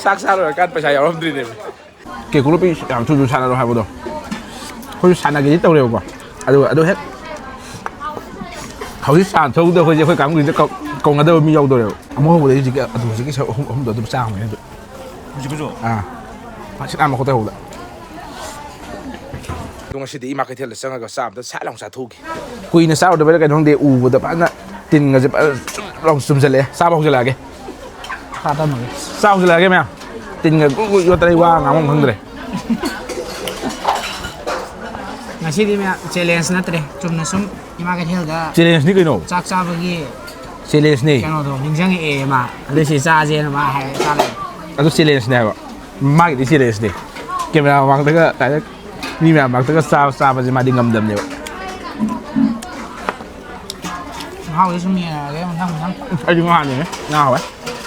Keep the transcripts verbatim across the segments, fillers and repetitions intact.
ꯆꯥꯛ ꯆꯥ ꯂꯣꯏꯔꯀꯥꯟꯗ ꯄꯩꯁꯥ ꯌꯥꯎꯔꯝꯗ꯭ꯔꯤꯅꯦꯕ꯫ ꯀꯦꯀꯨ ꯂꯣꯄꯤ ꯌꯥꯝ ꯊꯨ ꯊꯨ ꯁꯥꯟꯅꯔꯣ ꯍꯥꯏꯕꯗꯣ, ꯑꯩꯈꯣꯏꯁꯨ ꯁꯥꯟꯅꯒꯦꯗꯤ ꯇꯧꯔꯦꯕꯀꯣ꯫ ꯑꯗꯨꯒ ꯑꯗꯨ ꯍꯦꯛ ꯍꯧꯖꯤꯛ ꯁꯥꯟꯅ ꯊꯣꯛꯇ ꯑꯩꯈꯣꯏꯁꯦ ꯑꯩꯈꯣꯏ ꯀꯥꯡꯕꯨꯁꯤꯗ ꯀꯧ-, ꯀꯧꯅꯗꯕ ꯃꯤ ꯌꯥꯎꯗꯧꯔꯦꯕ꯫ ꯑꯃꯨꯛ ꯍꯧꯕꯗ ꯍꯧꯖꯤꯛꯀꯤ ꯑꯗꯨ ꯍꯧꯖꯤꯛꯀꯤ ꯁꯔꯨꯛ ꯑꯍꯨꯝ, ꯑꯍꯨꯝꯗꯣ ꯑꯗꯨꯝ ꯆꯥ ꯍꯧꯅꯦ ꯑꯗꯨ꯫ ꯍꯧꯖꯤꯛꯀꯤꯁꯨ? ꯑꯥ꯫ ꯐꯠ ꯁꯤꯠ ꯅꯥꯟꯕ ꯈꯣꯠꯇ ꯍꯧꯕꯗ꯫ ꯑꯗꯣ ꯉꯁꯤꯗꯤ ꯏꯃꯥ ꯀꯩꯊꯦꯜꯗ ꯆꯪꯉꯒ ꯆꯥ ꯑꯝꯇ ꯁꯥꯠ ꯂꯥꯎ ꯆꯥꯊꯣꯛꯎꯒꯦ꯫ ꯀꯨꯏꯅ ꯆꯥꯔꯨꯗꯕꯩꯔꯥ ꯀꯩꯅꯣ ꯈꯪꯗꯦ, ꯎꯕꯗ ꯐꯖꯅ ꯇꯤꯟꯒꯁꯦ ꯐꯖꯅ ꯆꯨꯝ ꯂꯥꯎ ꯆꯨꯝꯁꯤꯜꯂꯛꯑꯦ꯫ ꯆꯥꯕ ꯍꯧꯖꯤꯜꯂꯛꯑꯒꯦ꯫ ꯃꯈꯥ ꯇꯝꯃꯒꯦ꯫ ꯆꯥ ꯍꯧꯖꯤꯜꯂꯛꯑꯒꯦ ꯃꯌꯥꯝ꯫ ꯇꯤꯟꯒ ꯒꯨ ꯒꯨ ꯌꯣꯠꯇꯅ ꯑꯩ ꯋꯥ ꯉꯥꯡꯐꯝ ꯈꯪꯗ꯭ꯔꯦ꯫ ꯉꯁꯤꯗꯤ ꯃꯌꯥꯝ ꯆꯦꯂꯦꯟꯖ ꯅꯠꯇ꯭ꯔꯦ, ꯆꯨꯝꯅ ꯁꯨꯝ ꯏꯃꯥ ꯀꯩꯊꯦꯜꯗ ꯆꯦꯂꯦꯟꯖꯅꯤ ꯀꯩꯅꯣ꯫ ꯆꯥꯛ ꯆꯥꯕꯒꯤ ꯆꯦꯂꯦꯟꯖꯅꯤ꯫ ꯀꯩꯅꯣꯗꯣ ꯅꯤꯡꯁꯤꯡꯉꯛꯑꯦ ꯃꯥ꯫ ꯑꯗꯨꯏ ꯁꯤ ꯆꯥꯁꯦꯅ ꯃꯥ ꯍꯥꯏ ꯆꯥ ꯂꯩ꯫ ꯑꯗꯨ ꯆꯦꯂꯦꯟꯖꯅꯦ ꯍꯥꯏꯕ꯫ ꯃꯥꯒꯤꯗꯤ ꯆꯦꯂꯦꯟꯖꯅꯤ꯫ ꯀꯦꯃꯦꯔꯥ ꯃꯃꯥꯡꯗꯒ ꯗꯥꯏꯔꯦꯛ ꯃꯤ ꯃꯌꯥꯝ ꯃꯔꯛꯇꯒ ꯆꯥꯕ, ꯆꯥꯕꯁꯦ ꯃꯥꯗꯤ ꯉꯝꯗꯕꯅꯦꯕ꯫ ꯃꯍꯥꯎꯁꯦ ꯁꯨꯝ ꯌꯦꯡꯉꯛꯑꯒꯦ ꯃꯊꯪ ꯃꯊꯪ꯫ ꯑꯩꯗꯤ ꯉꯥꯅꯦ꯫ ꯉꯥ ꯍꯥꯎꯋꯦ꯫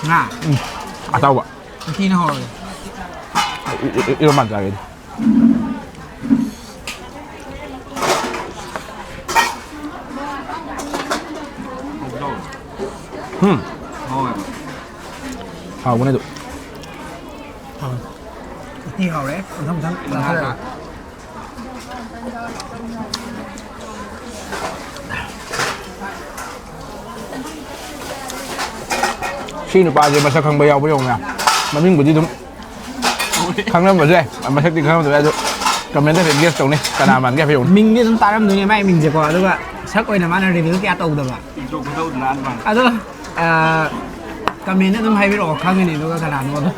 ꯉꯥ? ꯎꯝ꯫ ꯑꯇꯥꯎꯕ꯫ ꯎꯇꯤꯅ ꯍꯥꯎꯔꯦ꯫ ꯏ-, ꯏ-, ꯏ-, ꯏꯔꯣꯝꯕ ꯆꯥꯒꯦ ꯑꯩꯗꯤ꯫ ꯎꯝ꯫ ꯍꯥꯎꯋꯦꯕ꯫ ꯍꯥꯎꯕꯅꯦ ꯑꯗꯨ꯫ ꯎꯇꯤ ꯍꯥꯎꯔꯦ꯫ ꯃꯊꯪ ꯃꯊꯪ ꯆꯥꯊꯔꯛꯑꯒꯦ꯫ ꯁꯤ ꯅꯨꯄꯥꯁꯦ ꯃꯁꯛ ꯈꯪꯕ ꯌꯥꯎꯕ ꯌꯦꯡꯉꯨꯅꯦ꯫ ꯃꯃꯤꯡꯕꯨꯗꯤ ꯑꯗꯨꯝ ꯈꯪꯉꯝꯕꯁꯨ ꯌꯥꯏ, ꯃꯁꯛꯇꯤ ꯈꯪꯉꯝꯗꯕ ꯌꯥꯏ, ꯑꯗꯣ ꯀꯃꯦꯟꯗ ꯍꯥꯏꯐꯦꯠ ꯒꯦꯁ ꯇꯧꯅꯤ ꯀꯅꯥ ꯃꯥꯟꯒꯦ ꯍꯥꯏꯐꯦꯠ ꯌꯦꯡꯉꯨꯅꯦ꯫ ꯃꯤꯡꯗꯤ ꯑꯗꯨꯝ ꯇꯥꯔꯝꯗꯣꯏꯅꯦ ꯃꯥꯏ ꯃꯤꯡꯁꯦꯀꯣ, ꯑꯗꯨꯒ ꯁꯛ ꯑꯣꯏꯅ ꯃꯥꯅ ꯔꯤꯚꯤꯜ ꯀꯌꯥ ꯇꯧꯗꯕ꯫ ꯏꯟꯇ꯭ꯔꯣ ꯈꯨꯇꯧꯗꯨꯅ ꯑꯗꯨꯃꯥꯏꯅ꯫ ꯑꯗꯣ, ꯑ, ꯀꯃꯦꯟꯗ ꯑꯗꯨꯝ ꯍꯥꯏꯕꯤꯔꯛꯑꯣ, ꯈꯪꯒꯅꯤ ꯑꯗꯨꯒ ꯀꯅꯥꯅꯣꯗꯣ꯫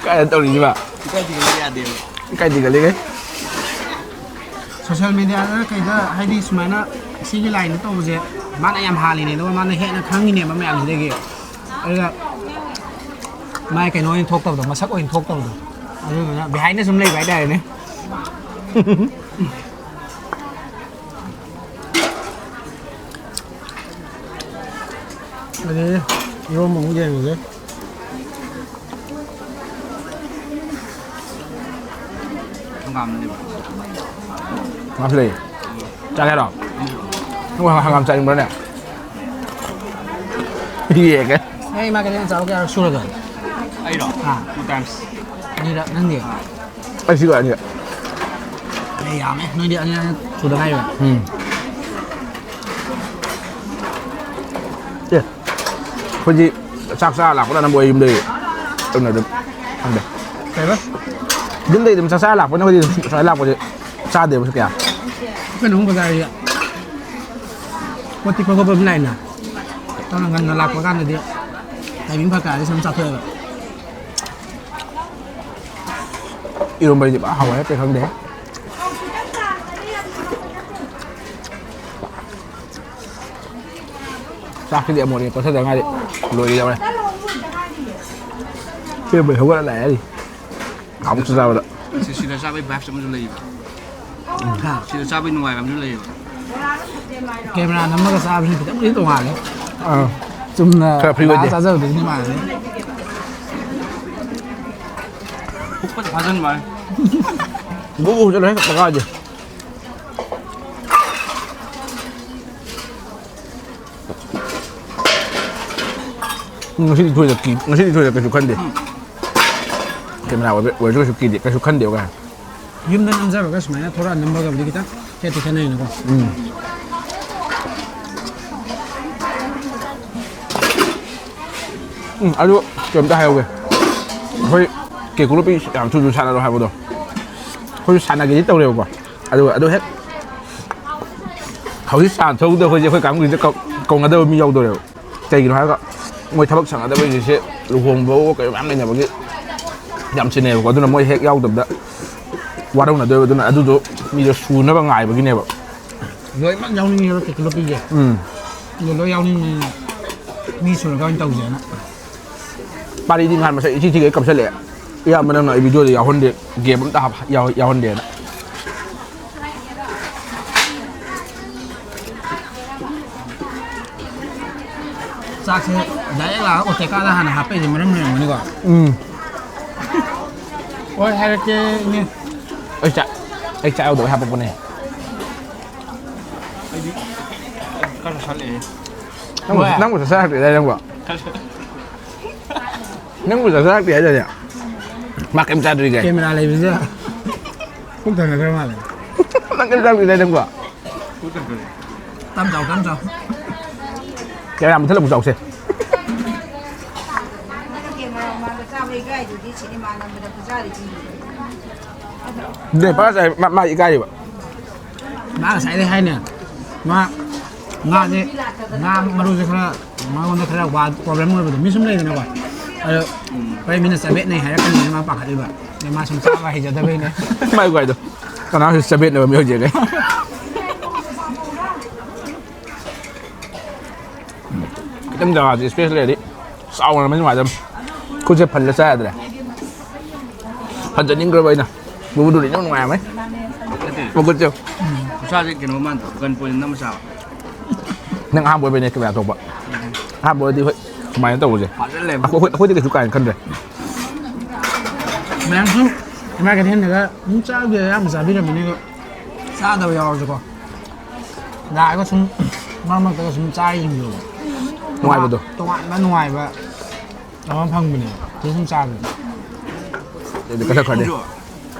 ꯀꯥꯏꯗ ꯇꯧꯔꯤꯁꯤꯕ? ꯏꯀꯥꯏ ꯊꯤꯒꯠꯂ ꯌꯥꯗꯦꯕ꯫ ꯏꯀꯥꯏ ꯊꯤꯒꯠꯂꯤꯒꯩ꯫ ꯁꯣꯁꯤꯌꯦꯜ ꯃꯦꯗꯤꯌꯥꯗ ꯀꯩꯗ ꯍꯥꯏꯗꯤ ꯁꯨꯃꯥꯏꯅ ꯁꯤꯒꯤ ꯂꯥꯏꯟꯗ ꯇꯧꯕꯁꯦ ꯃꯥꯅ ꯌꯥꯝ ꯍꯥꯜꯂꯤꯅꯦ, ꯑꯗꯨꯒ ꯃꯥꯅ ꯍꯦꯟꯅ ꯈꯪꯉꯤꯅꯦꯕ ꯃꯌꯥꯝꯁꯤꯗꯒꯤ꯫ ꯑꯗꯨꯒ ꯃꯥꯏ ꯀꯩꯅꯣ ꯑꯣꯏꯅ ꯊꯣꯛꯇꯕꯗꯣ, ꯃꯁꯛ ꯑꯣꯏꯅ ꯊꯣꯛꯇꯕꯗꯣ, ꯑꯗꯨꯗꯨꯅ ꯕꯤꯍꯥꯏꯟꯗ ꯁꯨꯝ ꯂꯩꯕ ꯍꯥꯏꯇꯥꯔꯦꯅꯦ꯫ ꯑꯗꯩ ꯏꯔꯣꯝꯕ ꯑꯃꯨꯛ ꯌꯦꯡꯉꯁꯦ꯫ ꯍꯪꯒꯥꯝ ꯂꯩꯕ꯭ꯔꯥ? ꯉꯥꯁꯨ ꯂꯩ꯫ ꯆꯥꯒꯦ ꯍꯥꯏꯔꯣ? ꯅꯪ ꯍꯪꯒꯥꯝ ꯆꯥꯅꯤꯡꯕ꯭ꯔꯅꯦ? ꯌꯦꯡꯒꯦ꯫ ꯅꯪ ꯏꯃꯥ ꯀꯩꯊꯦꯜ ꯆꯥꯕ ꯀꯌꯥꯔꯛ ꯁꯨꯔꯒꯦ? ꯑꯩꯔꯣ? ꯑꯥ꯫ Two times. ꯑꯅꯤꯔꯛ, ꯅꯪꯗꯤ? ꯑꯩ ꯁꯤꯒ ꯑꯅꯤꯔꯛ꯫ ꯑꯩ ꯌꯥꯝꯃꯦ꯫ ꯅꯣꯏꯗꯤ ꯑꯅꯤꯔꯛ ꯁꯨꯗ ꯉꯥꯏꯔꯤꯕ? ꯎꯝ꯫ ꯑꯦ, ꯑꯩꯈꯣꯏꯗꯤ ꯆꯥꯛ ꯆꯥꯔ ꯂꯥꯛꯄꯅ ꯑꯅꯝꯕ ꯑꯣꯏ ꯌꯨꯝꯗꯒꯤ꯫ ꯑꯗꯨꯅ ꯑꯗꯨꯝ ꯈꯪꯗꯦ꯫ ꯀꯩꯕ? ꯌꯨꯝꯗꯒꯤ ꯑꯗꯨꯝ ꯆꯥꯛ ꯆꯥꯔ ꯂꯥꯛꯄꯅ ꯑꯩꯈꯣꯏꯗꯤ ꯑꯗꯨꯝ ꯁ꯭ꯋꯥꯏ ꯂꯥꯛꯄꯁꯦ ꯆꯥꯗꯦꯕ ꯀꯌꯥ꯫ ꯑꯩꯈꯣꯏꯅ ꯑꯃꯨꯛ ꯕꯖꯥꯔꯒꯤ ꯄꯣꯠ ꯇꯤꯛꯄ ꯈꯣꯠꯄ ꯑꯗꯨꯝ ꯂꯥꯛꯏꯅ꯫ ꯑꯗꯨꯅ ꯉꯟꯅ ꯂꯥꯛꯄ ꯀꯥꯟꯗꯗꯤ timing ꯐꯔꯛ ꯇꯥꯔꯗꯤ ꯁꯨꯝ ꯆꯥꯊꯣꯛꯑꯦꯕ꯫ ꯏꯔꯣꯝꯕꯗꯤ ꯄꯨꯔꯥ ꯍꯥꯎꯋꯦ ꯍꯥꯏꯇꯦ ꯈꯪꯗꯦ꯫ ꯆꯥꯛꯁꯤꯗꯤ ꯑꯃꯣꯠ ꯑꯅꯤ ꯀꯣꯠꯊꯗ ꯉꯥꯏꯔꯤ꯫ ꯂꯣꯏꯒꯗꯧꯔꯦ꯫ ꯄꯦꯝꯕꯩ ꯍꯧꯒꯠꯂ ꯂꯥꯛꯑꯦ ꯍꯥꯏꯔꯤ꯫ ꯑꯃꯨꯛꯁꯨ ꯆꯥꯕꯗ꯫ ꯁꯤ-, ꯁꯤꯗ ꯆꯥꯕꯩ vibes ꯑꯃꯁꯨ ꯂꯩꯌꯦꯕ꯫ ꯍꯥ? ꯁꯤꯗ ꯆꯥꯕꯩ ꯅꯨꯡꯉꯥꯏꯕ ꯑꯃꯁꯨ ꯂꯩꯌꯦꯕ꯫ Camera ꯅꯝꯃꯒ ꯆꯥꯕꯁꯤꯅ ꯈꯤꯇꯪꯕꯨꯗꯤ ꯇꯣꯡꯉꯥꯜꯂꯦ꯫ ꯑꯥ꯫ ꯆꯨꯝꯅ ꯈꯔ free ꯑꯣꯏꯗꯦ꯫ ꯂꯥꯛꯑ ꯆꯥꯖꯕꯗꯨꯗꯤ ꯃꯥꯟꯅꯗꯦ꯫ ꯄꯨꯛꯄꯗ ꯐꯥꯖꯟ ꯃꯥꯜꯂꯦ꯫ ꯕꯨ ꯕꯨ ꯆꯠꯂꯦ ꯃꯈꯥꯁꯦ꯫ ꯉꯁꯤꯗꯤ ꯊꯣꯏꯗ ꯀꯤ-, ꯉꯁꯤꯗꯤ ꯊꯣꯏꯗ ꯀꯩꯁꯨ ꯈꯟꯗꯦ꯫ ꯎꯝ꯫ Camera ꯑꯣꯏꯕ-, ꯑꯣꯏꯔꯁꯨ ꯀꯩꯁꯨ ꯀꯤꯗꯦ, ꯀꯩꯁꯨ ꯈꯟꯗꯦꯕ ꯀꯥꯏ꯫ ꯌꯨꯝꯗ ꯅꯝꯖꯕꯒ ꯁꯨꯃꯥꯏꯅ ꯊꯣꯔꯛꯑ ꯅꯝꯕꯒꯕꯨꯗꯤ ꯈꯤꯇꯪ ꯈꯦꯠꯇꯤ ꯈꯦꯠꯅꯩꯅꯀꯣ꯫ ꯎꯝ꯫ ꯎꯝ, ꯑꯗꯨ ꯀꯩꯝꯇ ꯍꯥꯏꯍꯧꯒꯦ꯫ ꯑꯩꯈꯣꯏ ꯀꯦꯀꯨ ꯂꯣꯄꯤ ꯌꯥꯝ ꯊꯨ ꯊꯨ ꯁꯥꯟꯅꯔꯣ ꯍꯥꯏꯕꯗꯣ꯫ ꯑꯩꯈꯣꯏꯁꯨ ꯁꯥꯟꯅꯒꯦꯗꯤ ꯇꯧꯔꯦꯕꯀꯣ꯫ ꯑꯗꯨꯒ ꯑꯗꯨ ꯍꯦꯛ ꯍꯧꯖꯤꯛ ꯁꯥꯟꯅ ꯊꯣꯛꯄꯗ ꯑꯩꯈꯣꯏꯁꯦ ꯑꯩꯈꯣꯏ ꯀꯥꯡꯕꯨꯁꯤꯗ ꯀꯧ-, ꯀꯧꯅꯗꯕ ꯃꯤ ꯌꯥꯎꯗꯧꯔꯦꯕ꯫ ꯀꯩꯒꯤꯅꯣ ꯍꯥꯏꯔꯒ ꯃꯣꯏ ꯊꯕꯛ ꯁꯪꯅꯗꯕ ꯃꯤꯁꯦ ꯂꯨꯍꯣꯡꯕꯋꯣ ꯀꯩ ꯃꯌꯥꯝ ꯂꯩꯅꯕꯒꯤ ꯌꯥꯝ ꯆꯤꯟꯅꯩꯌꯦꯕꯀꯣ꯫ ꯑꯗꯨꯅ ꯃꯣꯏ ꯍꯦꯛ ꯌꯥꯎꯗꯕꯗ ꯋꯥꯔꯧꯅꯗꯣꯏꯕ꯫ ꯑꯗꯨꯅ ꯑꯗꯨꯗꯣ ꯃꯤꯗꯣ ꯁꯨꯅꯕ ꯉꯥꯏꯕꯒꯤꯅꯦꯕ꯫ ꯂꯣꯏꯅꯃꯛ ꯌꯥꯎꯅꯤꯡꯉꯦꯕ ꯀꯦꯀꯨ ꯂꯣꯄꯤꯁꯦ꯫ ꯎꯝ꯫ ꯑꯗꯣ ꯂꯣꯏ ꯌꯥꯎꯅꯤꯡꯕꯅꯤꯅ ꯃꯤ ꯁꯨꯔꯒ ꯑꯣꯏꯅ ꯇꯧꯁꯦꯅ꯫ ꯄꯥꯔꯤꯗꯤ ꯅꯍꯥꯟ ꯃꯁꯛ ꯏꯊꯤ ꯊꯤꯒꯩ ꯀꯞꯁꯜꯂꯛꯑꯦ꯫ ꯏꯌꯥꯝꯕ ꯅꯪꯅ ꯑꯩ video ꯗ ꯌꯥꯎꯍꯟꯗꯦ, game ꯑꯝꯇ ꯍꯥꯞ-, ꯌꯥꯎ-, ꯌꯥꯎꯍꯟꯗꯦꯅ꯫ ꯆꯥꯛꯁꯦ direct ꯂꯥꯛꯑꯒ ꯑꯣꯇꯦꯀꯥꯗ ꯍꯥꯟꯅ ꯍꯥꯞꯄꯛꯏꯁꯦ ꯃꯔꯝ ꯂꯩꯔꯝꯒꯅꯤꯀꯣ꯫ ꯎꯝ꯫ ꯍꯣꯏ, ꯍꯥꯏꯔꯛꯀꯦ, ꯏꯅꯦ꯫ ꯑꯩ ꯆꯥꯛ, ꯑꯩ ꯆꯥꯛ ꯌꯥꯎꯗꯕꯩ ꯍꯥꯞꯄꯛꯄꯅꯦ꯫ ꯑꯩꯗꯤ ꯆꯥꯁꯜꯂꯛꯑꯦ꯫ ꯅꯪꯕꯨ, ꯍꯣꯏ꯫ ꯅꯪꯕꯨ ꯆꯥꯛ ꯆꯥꯔꯛꯇꯦ ꯍꯥꯏꯗꯥꯏ ꯅꯪꯕꯣ? ꯅꯪꯕꯨ ꯆꯥꯛ ꯆꯥꯔꯛꯇꯦ ꯍꯥꯏꯗꯥꯏꯅꯦ? ꯃꯥ ꯀꯩꯝ ꯆꯥꯗ꯭ꯔꯤꯒꯥꯏ꯫ ꯀꯦꯃꯦꯔꯥ ꯂꯩꯕꯁꯤꯗ꯫ ꯄꯨꯛ ꯊꯟꯒꯠꯈ꯭ꯔ ꯃꯥꯜꯂꯦ꯫ ꯅꯪ ꯀꯩꯝ ꯆꯥꯔꯛꯇꯦ ꯍꯥꯏꯗꯥꯏ ꯅꯪꯕꯣ? ꯇꯞ ꯆꯥꯎ, ꯇꯞ ꯆꯥꯎ꯫ ꯀꯦꯃꯦꯔꯥ ꯃꯨꯊꯠꯂ ꯑꯃꯨꯛ ꯆꯥꯎꯁꯦ꯫ ꯅꯪꯅ ꯀꯦꯃꯦꯔꯥ ꯃꯃꯥꯡꯗ ꯆꯥꯕ ꯏꯀꯥꯏꯗꯨꯗꯤ ꯁꯤꯅꯦꯃꯥ ꯅꯝꯕꯗ ꯈꯨꯆꯥꯗꯤ ꯊꯤꯗꯦ꯫ ꯑꯗꯨꯅꯦ ꯄꯥꯁ ꯃꯥ, ꯃꯥ ꯏꯀꯥꯏꯔꯤꯕ꯫ ꯃꯥ ꯉꯁꯥꯏꯗꯩ ꯍꯥꯏꯅꯦ꯫ ꯃꯥ ꯉꯥꯁꯦ, ꯉꯥ ꯃꯔꯨꯁꯦ ꯈꯔ ꯃꯉꯣꯟꯗ ꯈꯔ ꯋꯥ ꯄ꯭ꯔꯣꯕ꯭ꯂꯦꯝ ꯑꯣꯏꯕꯗꯣ ꯃꯤ ꯁꯨꯝ ꯂꯩꯗꯅꯀꯣ꯫ ꯑꯗꯣ ꯍꯣꯔꯦꯟ ꯃꯤꯅ ꯆꯕꯦꯠꯅꯩ ꯍꯥꯏꯔꯛꯀꯅꯤꯅ ꯃꯥ ꯄꯥꯈꯠꯂꯤꯕ꯫ ꯑꯗꯩ ꯃꯥ ꯁꯨꯝ ꯆꯥꯕ ꯍꯩꯖꯗꯕꯩꯅꯦ꯫ ꯃꯥꯏ ꯋꯥꯏꯗꯣ꯫ ꯀꯅꯥꯁꯨ ꯆꯕꯦꯠꯅꯕ ꯃꯤ ꯑꯣꯏꯖꯒꯦ꯫ ꯈꯤꯇꯪ ꯖꯒꯥꯁꯦ ꯏꯁꯄꯦꯁ ꯂꯩꯔꯗꯤ ꯆꯥꯎꯅ ꯅꯨꯡꯉꯥꯏꯗꯕ꯫ ꯈꯨꯠꯁꯦ ꯐꯜꯂ ꯆꯥ ꯌꯥꯗ꯭ꯔꯦ꯫ ꯐꯟꯖꯅꯤꯡꯈ꯭ꯔꯕ ꯑꯩꯅ꯫ ꯕꯨꯕꯨꯗꯨꯗꯤ ꯏꯅꯨꯡ ꯅꯨꯡꯉꯥꯏꯔꯝꯃꯅꯤ꯫ ꯅꯠꯇꯦ꯫ ꯃꯈꯨꯠꯁꯦ꯫ ꯈꯨꯠꯁꯥꯁꯦ ꯀꯩꯅꯣ ꯃꯥꯟꯗ꯭ꯔꯣ? ꯒꯟ ꯄꯣꯏꯟ ꯅꯝꯃ ꯆꯥꯕ꯫ ꯅꯪ ꯑꯍꯥꯟꯕ ꯑꯣꯏꯕꯩꯅꯦ ꯀꯦꯃꯦꯔꯥ ꯊꯣꯛꯄ꯫ ꯑꯍꯥꯟꯕ ꯑꯣꯏꯔꯗꯤ ꯍꯣꯏ ꯁꯨꯃꯥꯏꯅ ꯇꯧꯕꯁꯦ꯫ ꯐꯖꯅ ꯂꯩ꯫ ꯑꯩꯈꯣꯏ, ꯑꯩꯈꯣꯏꯗꯤ ꯀꯩꯁꯨ ꯀꯥꯏꯅ ꯈꯟꯗ꯭ꯔꯦ꯫ ꯃꯌꯥꯝꯁꯨ ꯏꯃꯥ ꯀꯩꯊꯦꯜꯗꯒ ꯑꯗꯨꯝ ꯆꯥꯕꯗꯤ ꯑꯌꯥꯝꯕ ꯆꯥꯕꯤꯔꯝꯃꯅꯤ ꯑꯗꯣ ꯆꯥꯗꯕ ꯌꯥꯎꯔꯁꯨꯀꯣ꯫ ꯂꯥꯛꯑꯒ ꯁꯨꯝ ꯃꯔꯛ ꯃꯔꯛꯇꯒ ꯁꯨꯝ ꯆꯥꯔ ꯌꯦꯡꯕꯤꯌꯣꯕ꯫ ꯅꯨꯡꯉꯥꯏꯕꯗꯣ꯫ ꯇꯣꯉꯥꯟꯕ ꯅꯨꯡꯉꯥꯏꯕ ꯑꯃ ꯐꯪꯕꯅꯦ꯫ ꯁꯤꯗ ꯁꯨꯝ ꯆꯥꯕꯗꯤ꯫ ꯑꯗꯨꯗꯤ ꯀꯛꯊꯠꯈ꯭ꯔꯅꯤ꯫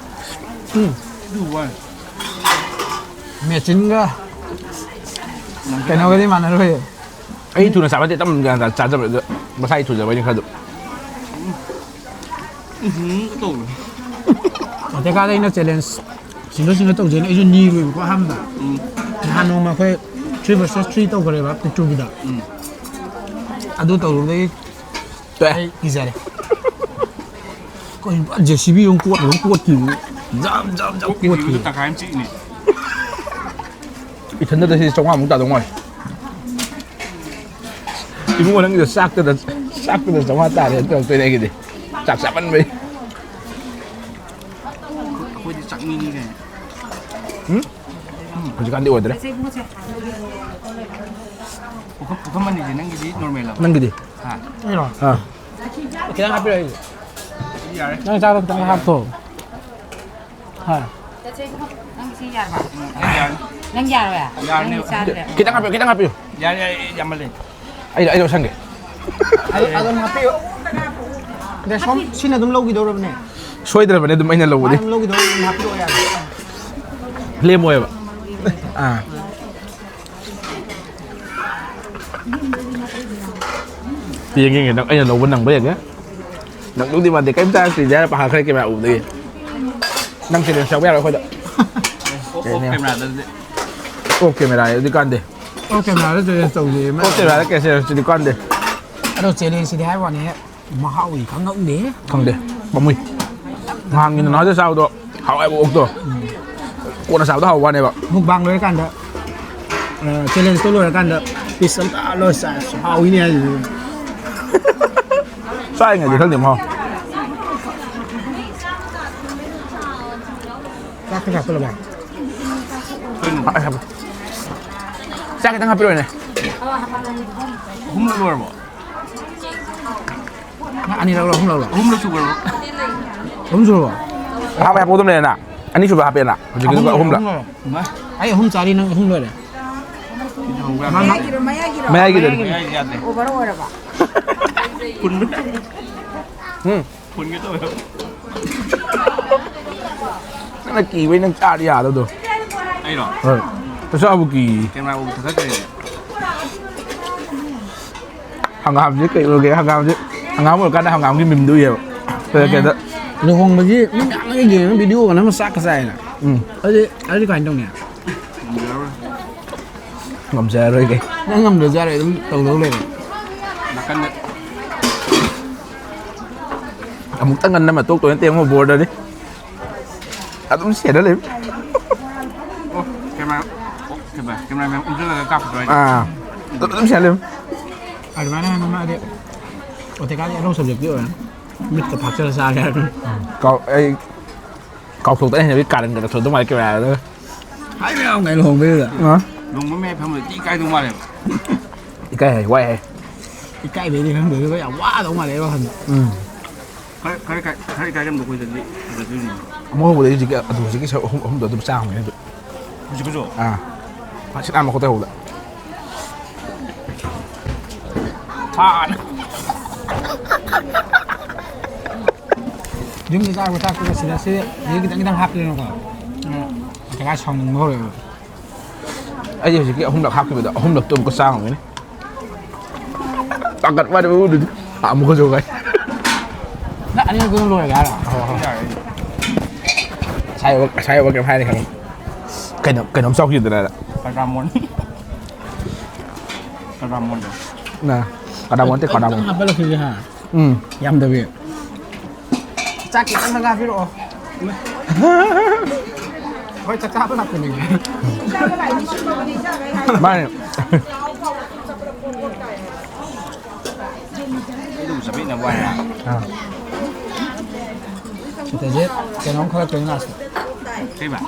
ꯎꯝ꯫ ꯃꯦꯆꯤꯟꯒ ꯀꯩꯅꯣꯒꯗꯤ ꯃꯥꯟꯅꯔꯣꯏꯌꯦ꯫ ꯑꯩ ꯊꯨꯅ ꯆꯥꯕ ꯅꯠꯇꯦ, ꯇꯞꯅ ꯆꯥꯖꯕ, ꯑꯗꯣ ꯃꯁꯥꯒꯤ ꯊꯨꯖꯕ ꯍꯥꯏꯅ ꯈꯔ ꯑꯗꯨꯝ꯫ ꯎꯝ ꯇꯧꯔꯦ꯫ ꯑꯇꯦꯀꯥꯗ ꯑꯩꯅ ꯆꯦꯂꯦꯟꯖ ꯁꯤꯡꯒꯜ ꯁꯤꯡꯒꯜ ꯇꯧꯁꯦꯅ ꯑꯩꯁꯨ ꯅꯤꯔꯨꯏꯕꯀꯣ ꯑꯍꯥꯟꯕꯗ꯫ ꯎꯝ꯫ ꯅꯍꯥꯟ ꯅꯣꯡꯃ ꯑꯩꯈꯣꯏ ꯊ꯭ꯔꯤ ꯚꯔꯁꯦꯁ ꯊ꯭ꯔꯤ ꯇꯧꯈ꯭ꯔꯦꯕ ꯄꯤꯛꯇ꯭ꯔꯨꯒꯤꯗ꯫ ꯎꯝ꯫ ꯑꯗꯨ ꯇꯧꯔꯨꯕꯗꯒꯤ ꯇꯣꯛꯑꯦ꯫ ꯑꯩ ꯀꯤꯖꯔꯦ꯫ ꯀꯩꯅꯣ ꯄꯨꯔꯥ ꯖꯦ ꯁꯤ ꯕꯤ ꯑꯃ ꯀꯣꯠꯂꯒ ꯀꯣꯠꯈꯤꯕꯅꯤ꯫ ꯖꯝ, ꯖꯝ, ꯖꯝ ꯀꯣꯠꯈꯤꯕꯅꯤ꯫ ꯀꯣꯠꯈꯤꯕꯗꯣ ꯇꯪꯈꯥꯏ ꯑꯃ ꯆꯤꯛꯏꯅꯦ꯫ ꯏꯊꯟꯗꯗ ꯁꯤ ꯆꯥꯝꯃꯉꯥꯃꯨꯛ ꯇꯥꯗꯧ ꯃꯥꯜꯂꯦ꯫ ꯏꯕꯨꯡꯉꯣ, ꯅꯪꯒꯤꯗꯣ ꯆꯥꯛꯇꯗ, ꯆꯥꯛꯇꯗ ꯆꯥꯝꯃꯉꯥ ꯇꯥꯔꯦ ꯇꯧꯔꯛꯇꯣꯏꯅꯦ ꯑꯩꯒꯤꯗꯤ꯫ ꯆꯥꯛ ꯆꯥꯃꯟꯕꯩ꯫ ꯑꯩꯈꯣꯏꯗꯤ ꯆꯥꯛꯃꯤꯅꯤ ꯀꯩꯅꯣ꯫ ꯎꯝ? ꯍꯧꯖꯤꯛꯀꯥꯟꯗꯤ ꯑꯣꯏꯗ꯭ꯔꯦ꯫ ꯄꯨꯈꯝ-, ꯄꯨꯈꯝ ꯑꯅꯤꯁꯦ ꯅꯪꯒꯤꯗꯤ ꯅꯣꯔꯃꯦꯜ ꯑꯃ? ꯅꯪꯒꯤꯗꯤ? ꯍꯥ? ꯑꯩꯔꯣ? ꯑꯥ꯫ ꯈꯤꯇꯪ ꯍꯥꯞꯄꯤꯔꯛꯑꯣ ꯑꯩꯒꯤ꯫ ꯌꯥꯔꯦ꯫ ꯅꯪ ꯆꯥꯕ ꯈꯤꯇꯪ ꯍꯥꯞꯊꯣꯛꯑꯣ꯫ ꯍꯥ꯫ ꯅꯪ ꯁꯤ ꯌꯥꯔꯕ? ꯎꯝ, ꯑꯩ ꯌꯥꯔꯦ꯫ ꯅꯪ ꯌꯥꯔꯣꯏ? ꯌꯥꯔꯅꯤ꯫ ꯅꯪꯗꯤ ꯆꯥꯗ꯭ꯔꯦ꯫ ꯈꯤꯇꯪ ꯍꯥꯞꯄꯤꯌꯨ, ꯈꯤꯇꯪ ꯍꯥꯞꯄꯤꯌꯨ꯫ ꯌꯥꯔꯦ, ꯌꯥꯔꯦ, ꯌꯥꯝꯃꯜꯂꯦ꯫ ꯑꯩ, ꯑꯩ ꯂꯧꯁꯟꯒꯦ꯫ ꯑꯗꯨ, ꯑꯗꯨꯝ ꯍꯥꯞꯄꯤꯌꯨ꯫ ꯗꯦꯁꯣꯝ, ꯁꯤꯅ ꯑꯗꯨꯝ ꯂꯧꯈꯤꯗꯧꯔꯕꯅꯦ꯫ ꯁꯣꯏꯗ꯭ꯔꯕꯅꯦ ꯑꯗꯨꯝ ꯑꯩꯅ ꯃꯥ ꯂꯧꯕꯗꯤ꯫ ꯑꯗꯨꯝ ꯂꯧꯈꯤꯗꯧꯔꯕꯅꯦ, ꯍꯥꯞꯄꯤꯔꯛꯑꯣ ꯌꯥꯔꯦ꯫ ꯂꯦꯝꯃꯣꯏꯕ꯫ ꯑꯥ꯫ ꯌꯦꯡꯒꯦ, ꯌꯦꯡꯒꯦ, ꯅꯪ ꯑꯩꯅ ꯂꯧꯕ ꯅꯪꯕ ꯌꯦꯡꯒꯦ꯫ ꯅꯪꯗꯧꯗꯤ ꯃꯥꯟꯗꯦ, ꯀꯩꯝ ꯆꯥꯔꯛꯇ꯭ꯔꯤꯗꯤ ꯍꯥꯏꯔ ꯄꯥꯈꯠꯈ꯭ꯔꯦ ꯀꯦꯃꯦꯔꯥ ꯎꯕꯗꯒꯤ꯫ ꯅꯪ challenge ꯌꯥꯎꯕ ꯌꯥꯔꯣꯏ ꯑꯩꯈꯣꯏꯗ꯫ ꯑꯣꯐ, ꯑꯣꯐ ꯀꯦꯃꯦꯔꯥꯗ ꯑꯗꯨꯗꯤ꯫ ꯑꯣꯐ ꯀꯦꯃꯦꯔꯥ ꯑꯗꯨꯗꯤ ꯀꯥꯟꯗꯦ꯫ ꯑꯣꯐ ꯀꯦꯃꯦꯔꯥꯗ challenge ꯇꯧꯁꯦ꯫ ꯑꯣꯐ ꯀꯦꯃꯦꯔꯥꯗ challengeꯇꯨꯗꯤ ꯀꯥꯟꯗꯦ꯫ ꯑꯗꯣ challengeꯁꯤꯗꯤ ꯍꯥꯏꯕ ꯋꯥꯅꯤ꯫ ꯃꯍꯥꯎꯗꯤ ꯈꯪꯉꯛꯅꯦ꯫ ꯈꯪꯗꯦ꯫ ꯄꯥꯝꯃꯨꯏ꯫ ꯅꯍꯥꯟꯒꯤ ꯅꯅꯥꯎꯁꯦ ꯆꯥꯕꯗꯣ ꯍꯥꯎꯋꯦꯕ ꯑꯣꯛꯇꯣ꯫ ꯀꯣꯟꯅ ꯆꯥꯕꯗꯣ ꯍꯥꯎꯕ ꯋꯥꯅꯦꯕ꯫ Mukbang ꯂꯣꯏꯔꯀꯥꯟꯗ, ꯑ, challengeꯇꯣ ꯂꯣꯏꯔꯀꯥꯟꯗ piece ꯑꯝꯇ ꯂꯣꯏ ꯆꯥ-, ꯍꯥꯎꯋꯤꯅꯦ ꯍꯥꯏꯁꯤꯗꯤ꯫ ꯆꯥꯔꯤꯉꯩꯗꯤ ꯈꯪꯗꯦ ꯃꯍꯥꯎ꯫ ꯆꯥꯛ ꯈꯔ ꯍꯥꯞꯆꯜꯂꯕ? ꯍꯥꯞ-, ꯍꯥꯞ-, ꯆꯥꯛ ꯈꯤꯇꯪ ꯍꯥꯞꯄꯤꯔꯣꯅꯦ꯫ ꯑꯍꯨꯝꯂꯛ ꯂꯣꯏꯔꯕꯣ? ꯅꯪ ꯑꯅꯤꯔꯛ ꯂꯧꯔꯣ, ꯑꯍꯨꯝꯂꯛ ꯂꯧꯔꯣ? ꯑꯍꯨꯝꯂꯛ ꯁꯨꯈ꯭ꯔꯕꯣ? ꯑꯍꯨꯝ ꯁꯨꯔꯕꯣ? ꯑꯍꯥꯟꯕ ꯍꯥꯞꯄ ꯑꯗꯨꯝ ꯂꯩꯔꯦꯅ? ꯑꯅꯤꯁꯨꯕ ꯍꯥꯄꯦꯅ? ꯍꯧꯖꯤꯛꯀꯤꯗꯨꯒ ꯑꯍꯨꯝꯂꯛ? ꯑꯍꯨꯝꯂꯛ꯫ ꯏꯃꯥ꯫ ꯑꯩ ꯑꯍꯨꯝ ꯆꯥꯔꯤ, ꯅꯪ ꯑꯍꯨꯝ ꯂꯣꯏꯔꯦ꯫ ꯁꯤꯗꯤ ꯑꯍꯨꯝ ꯃꯌꯥꯏꯒꯤꯔꯣ, ꯃꯌꯥꯏꯒꯤꯔꯣ? ꯃꯌꯥꯏꯒꯤꯗꯨꯅꯤ꯫ ꯃꯌꯥꯏꯒꯤ ꯌꯥꯗꯦ꯫ Over ꯑꯣꯏꯔꯕ? ꯐꯨꯟꯕ꯫ ꯎꯝ꯫ ꯐꯨꯟꯒꯦ ꯇꯧꯋꯦ꯫ ꯅꯪꯅ ꯀꯤꯕꯩ ꯅꯪ ꯆꯥꯗꯤ ꯌꯥꯗꯕꯗꯣ꯫ ꯑꯩꯔꯣ? ꯍꯣꯏ꯫ ꯅꯁꯥꯕꯨ ꯀꯤ꯫ ꯀꯦꯃꯦꯔꯥ ꯎꯕ ꯊꯛꯀꯠꯇ꯭ꯔꯤꯅꯦ꯫ ꯍꯪꯒꯥꯝꯁꯦ ꯀꯩ ꯑꯣꯏꯒꯦ? ꯍꯪꯒꯥꯝꯁꯦ, ꯍꯪꯒꯥꯝ ꯑꯣꯏꯔꯀꯥꯟꯗ ꯍꯪꯒꯥꯝꯒꯤ memeꯗꯨ ꯎꯏꯌꯦꯕ꯫ ꯀꯩꯗ? ꯂꯨꯍꯣꯡꯕꯒꯤ ꯃꯤ ꯃꯌꯥꯝ ꯑꯃ ꯌꯦꯡꯉꯒ video ꯅꯝꯃ ꯆꯥꯛꯀ ꯆꯥꯏꯅ꯫ ꯎꯝ꯫ ꯑꯗꯨꯗꯤ, ꯑꯗꯨꯗꯤ ꯀꯃꯥꯏꯅ ꯇꯧꯅꯤ? ꯉꯝꯖꯔꯔꯣꯏ꯫ ꯉꯝꯖꯔꯔꯣꯏ ꯀꯩ꯫ ꯅꯪ ꯉꯝꯗ꯭ꯔꯁꯨ ꯌꯥꯔꯦ, ꯑꯗꯨꯝ ꯇꯧꯗꯧ ꯂꯩꯔꯦ꯫ ꯅꯥꯀꯟꯗ꯫ ꯑꯃꯨꯛꯇꯪ ꯉꯟꯅ ꯑꯃ ꯇꯣꯛꯇꯣꯏ ꯅꯠꯇꯦ ꯑꯃꯨꯛ boardꯗꯤ꯫ ꯑꯗꯨꯝ ꯁꯦꯟꯅ ꯂꯩ꯫ ꯑꯣ, ꯀꯦꯃꯦꯔꯥ, ꯑꯣ, ꯀꯦꯃꯦꯔꯥ, ꯀꯦꯃꯦꯔꯥꯃꯦꯟ ꯎꯝꯁꯤꯜꯂꯒ ꯀꯥꯞꯄꯗꯣ ꯑꯩꯅ꯫ ꯑꯥ꯫ ꯑꯗꯨꯝ ꯁꯦꯟꯅ ꯂꯩ꯫ ꯑꯗꯨꯃꯥꯏꯅ ꯍꯥꯏꯅ ꯃꯥꯗꯤ ꯑꯣꯇꯦꯀꯥꯗꯤ ꯑꯅꯧ subjectꯀꯤ ꯑꯣꯏꯔꯦ꯫ ꯃꯤꯠꯀ ꯐꯥꯛꯆꯜꯂ ꯆꯥꯒꯦ ꯍꯥꯏꯔ꯫ ꯀꯥꯎ-, ꯑꯩ ꯀꯥꯎꯊꯣꯛꯇꯅ ꯍꯩꯅꯕꯤ ꯀꯥꯔꯟꯒ ꯇꯧꯊꯣꯛꯇꯧ ꯃꯥꯜꯂꯦ ꯀꯦꯃꯦꯔꯥꯗꯒ꯫ ꯍꯥꯏ ꯃꯌꯥꯝ ꯀꯩ ꯂꯨꯍꯣꯡꯕꯩꯗꯨꯗ꯫ ꯑ? ꯂꯨꯍꯣꯡꯕ ꯃꯌꯥꯏ ꯐꯝꯕꯗꯤ ꯊꯤ ꯏꯀꯥꯏꯗꯧ ꯃꯥꯜꯂꯦꯕ꯫ ꯏꯀꯥꯏ ꯍꯥꯏ, ꯋꯥꯏ ꯍꯥꯏ꯫ ꯏꯀꯥꯏꯕꯩꯗꯤ ꯈꯪꯗꯦ, ꯑꯗꯨꯒ ꯌꯥꯝ ꯋꯥꯗꯧ ꯃꯥꯜꯂꯦ ꯑꯩ ꯋꯥꯈꯜꯗ꯫ ꯎꯝ꯫ ꯈꯔ, ꯈꯔ ꯏꯀꯥꯏ-, ꯈꯔ ꯏꯀꯥꯏꯒꯟꯕ ꯑꯩꯈꯣꯏꯗꯗꯤ ꯐꯖꯗꯣꯏꯅꯤ꯫ ꯑꯃꯨꯛ ꯍꯧꯕꯗꯩ ꯍꯧꯖꯤꯛꯀꯤ, ꯑꯗꯨ ꯍꯧꯖꯤꯛꯀꯤ ꯁꯔꯨꯛ ꯑꯍꯨꯝ, ꯑꯍꯨꯝꯗꯣ ꯑꯗꯨꯝ ꯆꯥꯝꯃꯅꯤ ꯑꯗꯨ꯫ ꯍꯧꯖꯤꯛꯀꯤꯁꯨ? ꯑꯥ꯫ ꯁꯤꯠ ꯅꯥꯟꯕ ꯈꯣꯠꯇ ꯍꯧꯕꯗ꯫ ꯐꯥꯅ꯫ ꯌꯨꯝꯗ ꯆꯥꯕ ꯆꯥꯛꯇꯨꯒ ꯁꯤꯗ ꯁꯤ ꯈꯤꯇꯪ ꯈꯤꯇꯪ ꯍꯥꯞꯄꯤꯗꯅꯀꯣ꯫ ꯎꯝ꯫ ꯀꯀꯥ ꯁꯥꯎꯅꯤꯡꯕ ꯍꯧꯔꯛꯑꯦꯕ꯫ ꯑꯩꯗꯤ ꯍꯧꯖꯤꯛꯀꯤ ꯑꯍꯨꯝꯂꯛ ꯍꯥꯞꯈꯤꯕꯗꯣ ꯑꯍꯨꯝꯂꯛꯇꯣ ꯑꯃꯨꯛꯀ ꯆꯥ ꯉꯝꯒꯅꯤ꯫ ꯇꯥꯡꯀꯠ ꯄꯥꯏꯔꯦ ꯃꯕꯨꯛꯇꯨꯗꯤ꯫ ꯑꯃꯨꯛꯀꯁꯨ ꯀꯥꯏ꯫ ꯅꯪ ꯑꯅꯤꯔꯛ ꯑꯗꯨꯝ ꯂꯣꯏꯔꯒꯦ ꯍꯥꯏꯔꯣ? ꯍꯣꯏ, ꯍꯣꯏ꯫ ꯉꯁꯥꯏ ꯌꯧꯕ, ꯉꯁꯥꯏ ꯌꯧꯕ ꯀꯩꯝ ꯍꯥꯏꯔꯦ ꯈꯪꯉꯤ꯫ ꯀꯩꯅꯣ, ꯀꯩꯅꯣꯝ ꯆꯥꯎꯈꯤꯗꯅ꯫ ꯀꯗꯥꯃꯣꯟ꯫ ꯀꯗꯥꯃꯣꯟꯗꯣ꯫ ꯅ, ꯀꯗꯥꯃꯣꯟ ꯅꯠꯇꯦ, ꯀꯗꯥꯃꯣꯟ꯫ ꯈꯤꯇꯪ ꯍꯥꯞꯄꯜꯂꯛꯈꯤꯒꯦ ꯍꯥ? ꯎꯝ꯫ ꯌꯥꯝꯗꯕꯤ꯫ ꯆꯥꯛ ꯈꯤꯇꯪ ꯈꯛ ꯍꯥꯞꯄꯤꯔꯛꯑꯣ꯫ ꯍꯣꯏ, ꯆꯥꯛ ꯆꯥꯕ ꯂꯥꯛꯄꯅꯦ꯫ ꯃꯥꯅꯦ꯫ ꯑꯗꯨꯝ ꯆꯠꯃꯤꯟꯅꯕ ꯋꯥꯅꯤ꯫ ꯑꯥ꯫ ꯁꯤꯗꯁꯦ ꯀꯩꯅꯣꯝ ꯈꯜꯂꯛꯇꯣꯏꯅꯤ ꯂꯥꯁꯇ꯫ ꯀꯩꯕ?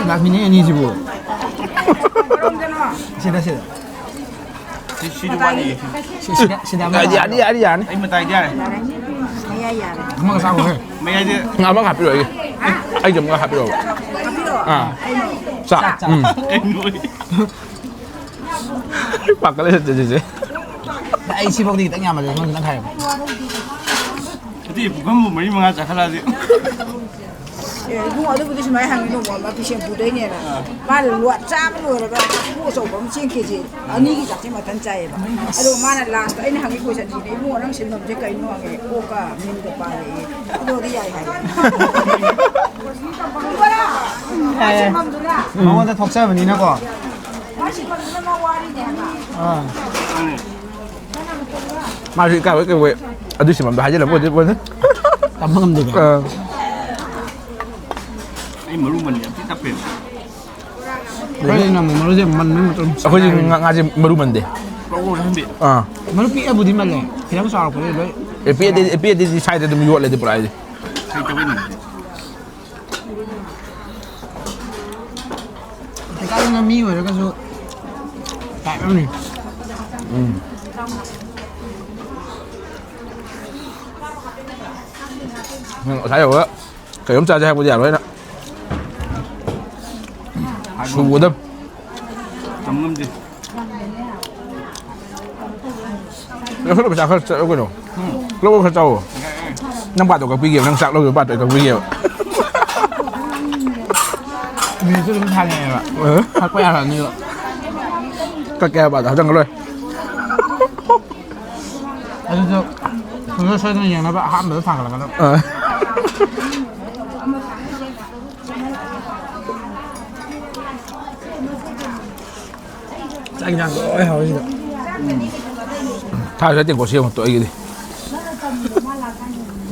ꯂꯥꯛꯃꯤꯟꯅꯩ ꯑꯅꯤꯁꯤꯕꯨ꯫ ꯁꯤꯗ, ꯁꯤꯗ꯫ ꯁꯤ, ꯁꯤꯗꯤ ꯋꯥꯠꯂꯤ꯫ ꯁꯤ, ꯁꯤꯗ, ꯁꯤꯗ ꯑꯃ ꯌꯥꯅꯤ, ꯌꯥꯅꯤ, ꯌꯥꯅꯤ꯫ ꯑꯩ ꯃꯇꯥꯏꯗꯤ ꯌꯥꯔꯦ꯫ ꯃꯌꯥꯏ ꯌꯥꯔꯦ꯫ ꯑꯃꯒ ꯆꯥꯈꯣꯍꯦ꯫ ꯃꯌꯥꯏꯗꯤ ꯉꯥ ꯑꯃꯒ ꯍꯥꯞꯄꯤꯔꯛꯑꯣ ꯑꯩꯒꯤ꯫ ꯑꯩꯒꯤ ꯑꯃꯒ ꯍꯥꯞꯄꯤꯔꯛꯑꯣ꯫ ꯍꯥꯞꯄꯤꯔꯛꯑꯣ? ꯑꯥ꯫ ꯀꯩꯅꯣ? ꯆꯥꯛ꯫ ꯆꯥꯛ꯫ ꯎꯝ꯫ ꯀꯩꯅꯣ? ꯄꯥꯈꯠꯂꯦ ꯆꯦꯆꯦꯁꯦ꯫ ꯑꯩ ꯁꯤꯐꯥꯎꯗꯤ ꯈꯤꯇꯪ ꯌꯥꯝꯃꯜꯂꯦ, ꯁꯣꯝ ꯈꯤꯇꯪ ꯈꯥꯏꯌꯣ꯫ ꯑꯗꯨꯗꯤ ꯄꯨꯈꯝꯕꯨ ꯃꯔꯤ ꯃꯉꯥ ꯆꯥꯈꯠꯂꯛꯑꯗꯤ꯫ ꯑꯦ, ꯏꯕꯨꯡꯉꯣ, ꯑꯗꯨꯕꯨꯗꯤ ꯁꯨꯃꯥꯏꯅ ꯍꯪꯉꯤ, ꯅꯣꯡꯃ ꯑꯃ ꯕꯤꯁꯦꯝꯄꯨꯔꯗꯩꯅꯦꯅ꯫ ꯑꯥ꯫ ꯃꯥꯅ ꯂꯣ-, ꯆꯥꯕ ꯂꯣꯏꯔꯒ ꯆꯐꯨ ꯑꯆꯧꯕ ꯑꯃ ꯆꯦꯡ ꯀꯦꯖꯤ ꯑꯅꯤꯒꯤ ꯆꯥꯛꯁꯦ ꯃꯊꯟ ꯆꯥꯏꯌꯦꯕ꯫ ꯑꯗꯨꯒ ꯃꯥꯅ ꯂꯥꯁꯇ ꯑꯩꯅ ꯍꯪꯉꯤ ꯀꯣꯏꯁꯟꯁꯤꯅꯦ, "ꯏꯕꯨꯡꯉꯣ, ꯅꯪ ꯁꯤꯟꯐꯝꯁꯦ ꯀꯩꯅꯣ?" ꯍꯪꯉꯦ, "ꯀꯣꯛꯀ ꯃꯤꯟꯒ ꯄꯥꯜꯂꯦꯌꯦ꯫" ꯑꯗꯨꯗꯤ ꯌꯥꯏ ꯍꯥꯏꯌꯦ꯫ ꯌꯥꯏ, ꯌꯥꯏ꯫ ꯁꯤꯟꯐꯝꯗꯨꯅ꯫ ꯃꯉꯣꯟꯗ ꯊꯣꯛꯆꯕꯅꯤꯅꯀꯣ꯫ ꯃꯥ ꯁꯤꯟꯐꯝꯗꯨꯅ ꯃꯥ ꯋꯥꯔꯤꯅꯦ ꯍꯥꯏꯕ꯫ ꯑꯥ꯫ ꯃꯥꯁꯨ ꯏꯀꯥꯏꯕꯣꯏ ꯀꯩꯕꯣꯏ ꯑꯗꯨꯏ ꯁꯤꯟꯐꯝꯗꯣ ꯍꯥꯏꯖꯤꯜꯂꯝꯕ ꯑꯣꯏꯗꯣꯏ ꯄꯣꯠꯅꯤ꯫ ꯇꯝꯕ ꯉꯝꯗꯦꯕ꯫ ꯑꯥ꯫ ꯑꯩ ꯃꯔꯨ ꯃꯟ ꯌꯥꯝ ꯊꯤ ꯇꯞꯄꯦꯕ꯫ ꯑꯩꯈꯣꯏꯅ ꯑꯃꯨꯛ ꯃꯔꯨꯁꯦ ꯃꯟꯕꯩ ꯃꯇꯨꯡ ꯑꯩꯈꯣꯏꯗꯤ ꯉꯥ-, ꯉꯥꯁꯦ ꯃꯔꯨ ꯃꯟꯗꯦ꯫ ꯄ꯭ꯔꯣꯛ ꯄ꯭ꯔꯣꯛ ꯆꯥꯍꯟꯕꯤ꯫ ꯑꯥ꯫ ꯃꯔꯨ ꯄꯤꯛꯑꯕꯨꯗꯤ ꯃꯜꯂꯦ꯫ ꯈꯤꯇꯪ ꯆꯥꯎꯔꯛꯄꯗꯤ ꯂꯣꯏ꯫ ꯑꯦ, ꯄꯤꯛꯑꯗꯤ, ꯑꯦ, ꯄꯤꯛꯑꯗꯤ ꯁ꯭ꯋꯥꯏꯗ ꯑꯗꯨꯝ ꯌꯣꯠꯂꯗꯤ ꯄꯨꯔꯥ ꯑꯩꯗꯤ꯫ ꯍꯩꯇꯕꯩꯅꯤ꯫ ꯂꯩꯀꯥꯏꯒꯤ ꯉꯥꯃꯤ ꯑꯣꯏꯔꯒꯁꯨ type ꯑꯃꯅꯤ꯫ ꯎꯝ꯫ ꯅꯪ ꯉꯁꯥꯏ ꯌꯧꯕꯒ ꯀꯩꯅꯣꯝ ꯆꯥꯁꯦ ꯍꯥꯏꯕꯗꯤ ꯌꯥꯔꯣꯏꯅ꯫ ꯁꯨꯒꯗꯕ꯫ ꯇꯝ ꯉꯝꯗꯦ꯫ ꯂꯧꯁꯜꯂꯣ, ꯄꯩꯁꯥ ꯈꯔ ꯆꯠꯂꯣ ꯀꯩꯅꯣ꯫ ꯂꯧꯕ ꯈꯔ ꯆꯥꯎꯋꯣ꯫ ꯅꯪ ꯄꯥꯗꯣ ꯀꯛꯄꯤꯒꯦꯕ, ꯅꯪ ꯆꯥꯛ ꯂꯧꯗꯣꯏ ꯄꯥꯗꯣ ꯑꯩ ꯀꯛꯄꯤꯒꯦꯕ꯫ ꯃꯤꯅꯤꯠꯁꯨ ꯑꯗꯨꯝ ꯁꯥꯡꯉꯦꯕ꯫ ꯑ? ꯊꯛꯄ ꯌꯥꯔꯅꯤꯕ꯫ ꯀꯛꯀꯦ ꯍꯥꯏꯕ ꯄꯥꯗꯣ ꯍꯧꯖꯤꯛ ꯂꯣꯏ꯫ ꯑꯗꯨꯁꯨ ꯁꯨꯡꯁꯣꯏ ꯁꯣꯏꯗꯅ ꯌꯦꯡꯅꯕ ꯑꯍꯥꯟꯕꯗ ꯊꯥꯡꯒꯠꯂꯛꯀꯗꯕ꯫ ꯑ꯫ ꯆꯥꯛ ꯏꯟꯖꯥꯡ ꯂꯣꯏ ꯍꯥꯎꯔꯤꯁꯤꯗ꯫ ꯊꯥꯁꯨ ꯇꯦꯡꯀꯣꯠ ꯁꯦꯝꯃ ꯇꯣꯛꯑꯦ ꯑꯩꯒꯤꯗꯤ꯫